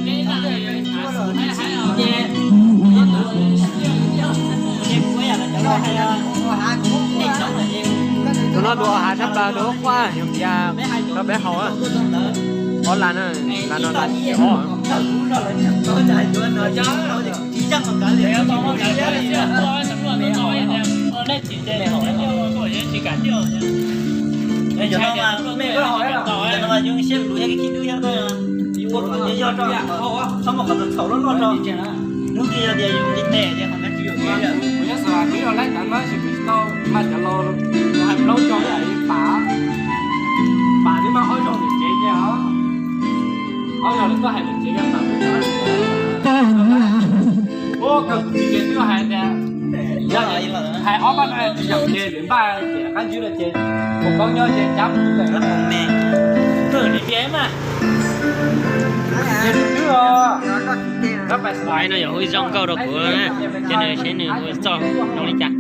Tus no tus hav sab plaws tus quaj yog tias rau peb haus. Ob las na, las no las ob. Kuv nyob Xav Vas kuv yog laib tav no tab sis kuv tsis tau mag cov laus, kuv hais plaub zog ib yam li pam, pam twb mag ob zaug lawm tsev kiag os. Ob zaug lawm twb hais lawm tsev kiag pam. Ua kawg kuv tsis ces twb hais tias yog hais ob pab no tsis yog ces lwm npaj ces qab ntswb no ces kuv paub nyob ces cab mus lawm. Twb os. Ais no yog hu zoo nkauj rau kuv na, ces nws seb nws hu txoj zoo li cas.